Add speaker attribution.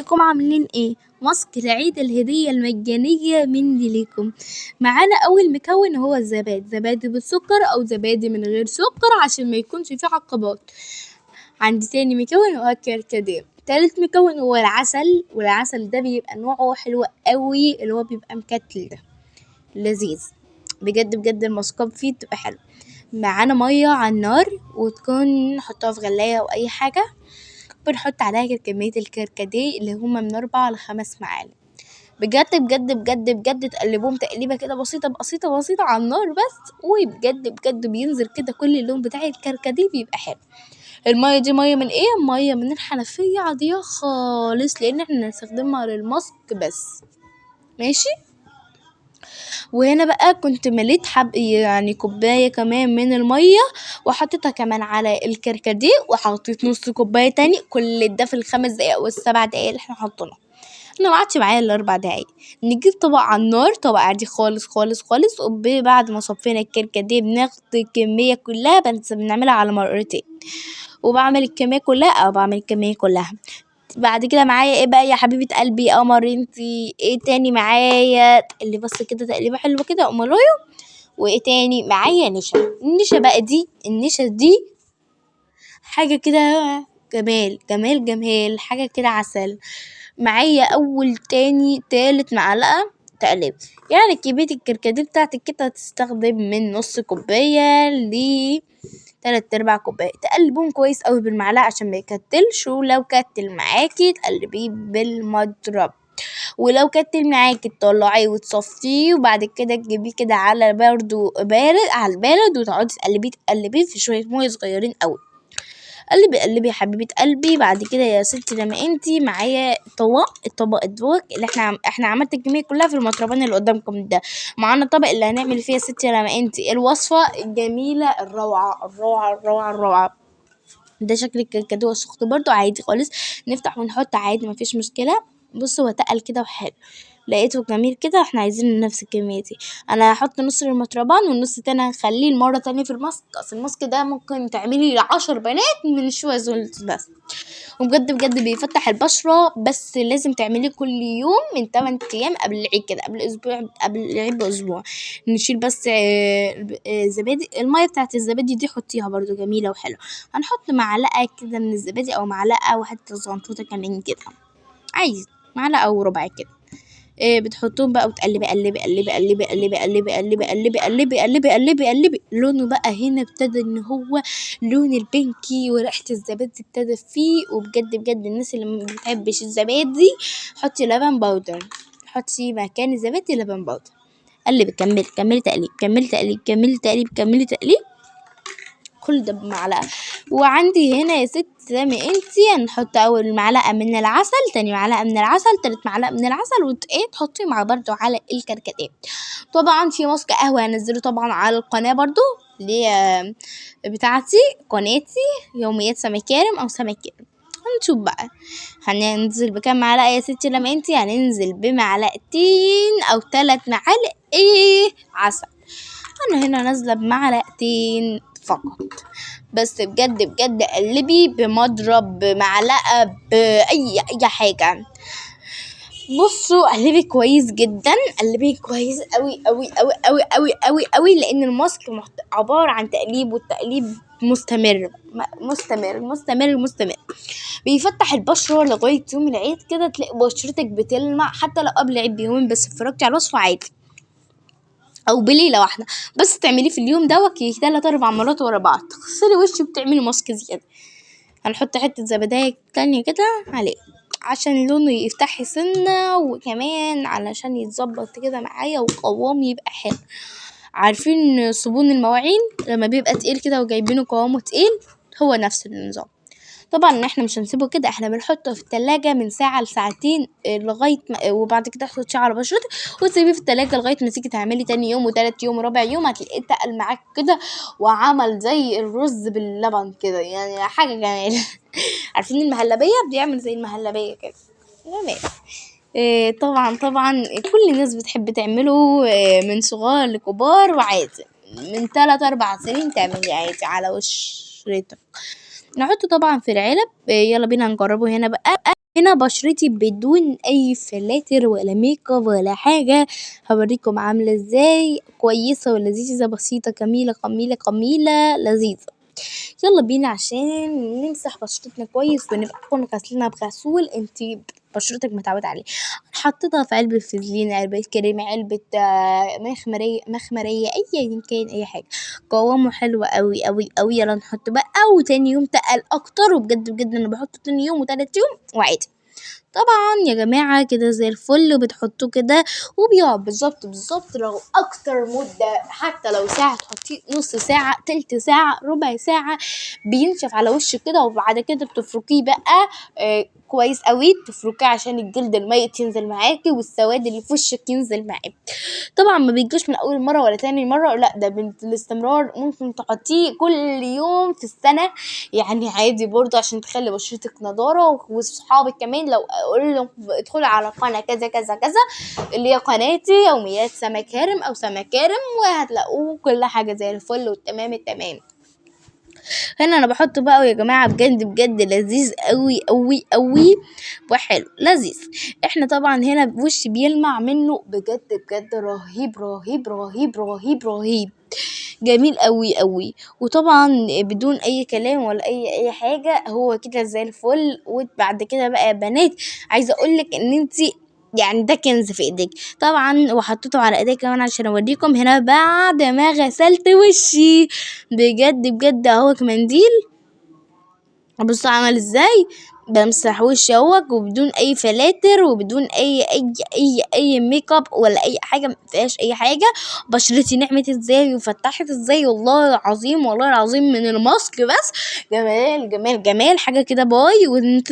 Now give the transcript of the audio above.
Speaker 1: ازيكم عاملين ايه؟ ماسك العيد الهدية المجانية مني ليكم. معانا اول مكون هو الزبادي، زبادي بالسكر او زبادي من غير سكر عشان ما يكونش فيه عقبات. عندي تاني مكون هو الكركديه. تالت مكون هو العسل، والعسل ده بيبقى نوعه حلو قوي اللي هو بيبقى مكتل ده، لذيذ بجد بجد، الماسكات فيه بتبقى حلوه. معانا ميه على النار وتكون نحطها في غلايه او اي حاجه، بنحط عليها كمية الكركديه اللي هما من 4 ل5 معالق. بجد بجد بجد بجد تقلبوهم تقليبه كده بسيطه بسيطه بسيطه على النار بس، وبجد بجد بينزل كده كل اللون بتاع الكركديه بيبقى حلو. المية دي مية من ايه؟ مية من الحنفية عادية خالص، لان احنا هنستخدمها للماسك بس، ماشي. وهنا بقى كنت مليت حب يعني كوباية كمان من المية وحطيتها كمان على الكركديه، وحطيت نص كوباية تاني. كل ده في ال5 دقايق وال7 دقايق اللي احنا حاطينها، انا ما قعدش معايا الا 4 دقايق. نجيب طبق على النار، طبق عادي خالص خالص خالص، وبعد ما صفينا الكركديه بناخد الكمية كلها، بس بنعملها على مرتين. وبعمل الكمية كلها او بعمل الكمية كلها. بعد كده معايا ايه بقى يا حبيبه قلبي يا قمر انتي؟ ايه تاني معايا؟ اللي بس كده تقليبه حلوه كده قمرايه. وايه تاني معايا؟ نشا. النشا بقى دي، النشا دي حاجه كده جمال جمال جمال، حاجه كده عسل. معايا اول تاني تالت معلقه تقلب، يعني كميه الكركديه بتاعتك كده هتستخدم من نص كوبايه ل 3/4 كوبايه. تقلبهم كويس قوي بالمعلقه عشان ما يكتلش، ولو كتل معاكي تقلبيه بالمضرب، ولو كتل معاكي تطلعيه وتصفيه، وبعد كده تجيبيه كده على برضو بارد، على البارد، وتقعدي تقلبيه تقلبيه في شويه ميه صغيرين قوي. قلبي قلبي يا حبيبه قلبي. بعد كده يا ستي لما انتي معايا طبق، الطبق الدوق اللي احنا عملت الكميه كلها في المطربان اللي قدامكم ده. معانا الطبق اللي هنعمل فيه يا ستي لما انتي الوصفه الجميله الروعه الروعه الروعه الروعه. ده شكل الكركديه والسخن برضو عادي خالص، نفتح ونحط عادي مفيش مشكله. بصوا هو تقل كده وحلو، لقيته جميل كده. احنا عايزين نفس الكميه دي. انا هحط نص للمطربان والنص التاني هخليه المره تانية في الماسك. اصل الماسك ده ممكن تعملي 10 بنات من شويه زولت بس، وبجد بجد بيفتح البشره. بس لازم تعمليه كل يوم من 8 ايام قبل العيد كده، قبل اسبوع، قبل العيد باسبوع. نشيل بس زبادي، الميه بتاعت الزبادي دي حطيها برضو جميله وحلوه. هنحط معلقه كده من الزبادي او معلقه وحته صغنطوطه كمان كده، عايز معلقه وربع كده. بتحطهم بقى وتقلبي قلبي قلبي قلبي قلبي قلبي قلبي قلبي قلبي قلبي قلبي قلبي. لونه بقى هنا ابتدى ان هو لون البنكي، وريحه الزبادي ابتدى فيه. وبجد بجد الناس اللي ما بتحبش الزبادي حطي لبن بودر، حطي مكان الزبادي لبن بودر. قلبي، كملي كملي تقليب، كملي تقليب، كملي تقليب، كملي تقليب، كل ده بمعلقه. وعندي هنا يا ست زي ما انتي هنحط اول معلقه من العسل، تاني معلقه من العسل، تالت معلقه من العسل، ايه تحطيه مع برضو على الكركديه. طبعا في ماسك قهوه هنزله طبعا على القناه برضو اللي هي بتاعتي، قناتي يوميات سما كارم او سما كارم. هنشوف بقى هننزل بكام معلقه يا ستي لما انتي؟ هننزل بمعلقتين او 3 معالق ايه عسل. انا هنا نازله بمعلقتين فقط بس. بجد بجد قلبي بمضرب، بمعلقه، باي اي حاجه. بصوا قلبي كويس جدا، قلبي كويس قوي قوي قوي قوي قوي قوي قوي، لان الماسك عباره عن تقليب، والتقليب مستمر مستمر مستمر مستمر. بيفتح البشره لغايه يوم العيد كده، تلاقي بشرتك بتلمع حتى لو قبل العيد بيومين بس. اتفرجتي على الوصفه عادي او بليله واحده بس، تعمليه في اليوم دوت 3-4 مرات ورا بعض، تغسلي وشك وتعملي ماسك زياده. هنحط حته زبدايه تانية كده عليه عشان لونه يفتح سنه، وكمان علشان يتظبط كده معايا وقوامه يبقى حلو. عارفين صابون المواعين لما بيبقى تقيل كده وجايبينه قوامه تقيل؟ هو نفس النظام. طبعا احنا مش هنسيبه كده، احنا بنحطه في التلاجة من ساعة لساعتين، لغاية ما، وبعد كده تحطيه على بشرتك وتسيبيه في التلاجة لغاية ما تيجي تعملي تاني يوم وتالت يوم ورابع يوم. هتلاقيه اتقل معاك كده وعمل زي الرز باللبن كده، يعني حاجة جميلة. عارفين المهلبية؟ بيعمل زي المهلبية كده. تمام. طبعا كل الناس بتحب تعمله، من صغار لكبار، وعادي من 3-4 سنين تعملي عادي على وشرتك. نحطه طبعا في العلب. يلا بينا نجربه هنا بقى. هنا بشرتي بدون اي فلاتر ولا make up ولا حاجة، هوريكم عامله ازاي، كويسة ولذيذه بسيطة جميلة قميله قميله لذيذة. يلا بينا عشان نمسح بشرتنا كويس ونبقى نكون غاسلينها بغسول انتي بشرتك متعوده عليه. حطيتها في علبة فازلين، علبة كريم، علبة مخمريه مخمريه، ايا كان اي حاجة. قوامه حلو قوي قوي قوي. يلا نحط بقى، وتاني يوم تقل اكتر، وبجد بجد انا بحطه تاني يوم وتالت يوم وعادي. طبعا يا جماعة كده زي الفل، بتحطوه كده وبيقعد بالظبط بالظبط لو اكتر مده، حتى لو ساعة تحطيه نص ساعة تلت ساعة ربع ساعة، بينشف على وشك كده. وبعد كده بتفركيه بقى كويس قوي، تفركيه عشان الجلد الميت ينزل معاكي والسواد اللي في وشك ينزل معاكي. طبعا ما بيجيش من اول مرة ولا تاني مرة، لا ده بالاستمرار، ممكن تحطيه كل يوم في السنة يعني عادي برضه، عشان تخلي بشرتك نضاره. وصحابك كمان لو اقول لهم ادخلوا على قناة كذا كذا كذا اللي هي قناتي يوميات سما كارم او سما كارم، وهتلاقوه كل حاجة زي الفل والتمام التمام. هنا انا بحط بقى يا جماعة بجد بجد لذيذ قوي قوي قوي وحلو لذيذ. احنا طبعا هنا وش بيلمع منه بجد بجد، رهيب رهيب رهيب رهيب رهيب، جميل قوي قوي. وطبعا بدون اي كلام ولا اي حاجة، هو كده زي الفل. وبعد كده بقى يا بنات عايزه اقولك ان انتي يعني ده كنز في ايديك. طبعا وحطيته على ايديا كمان عشان اوريكم. هنا بعد ما غسلت وشي بجد بجد اهوت منديل، بصوا عمل ازاي، بمسح وشي اهوت وبدون اي فلاتر وبدون اي اي اي اي make up ولا اي حاجة، ما فيهاش اي حاجة. بشرتي نعمت ازاي وفتحت ازاي، والله العظيم والله العظيم من الماسك بس، جمال جمال جمال، حاجة كده باي. وانت